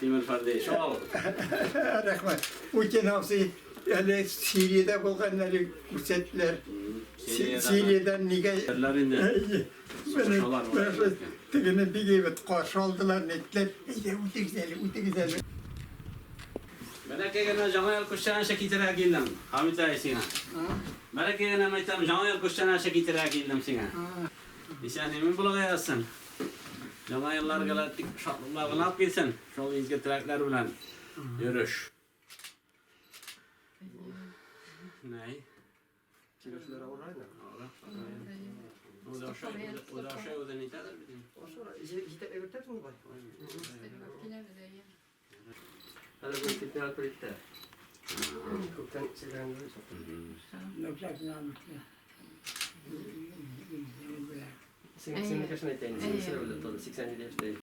Тимер Фәрди, шул. Рәхмәт. Путин абзый әле Сириядә булган әле күрсәттеләр. Сириядән нигә инде. Менә тегене бик әйбәт каршы алдылар, әйттеләр, әйдә үтегез әле, үтегез әле. Бәләкәй генә Яңа ел күчтәнәче китерергә килдем, Хамит әй сиңа. Бәләкәй генә мәйтәм, Яңа ел күчтәнәче китерергә килдем сиңа. Исән имин булырга язсын. Яңа еллар гына тик шатлыклар гына алып килсен. Шул изге теләкләр белән йөреш. Нәй. Килүчеләр авырай да. Авыра. Үзе ашай, үзе ашай, үзе нитәдер бит инде. Җитәкләп йөртәсеңме бай? Киләбез, әйе. Әле бу температура итә. Күптән сизгән юк. Син син кешене әйтәйин, син син 87 яшьтә.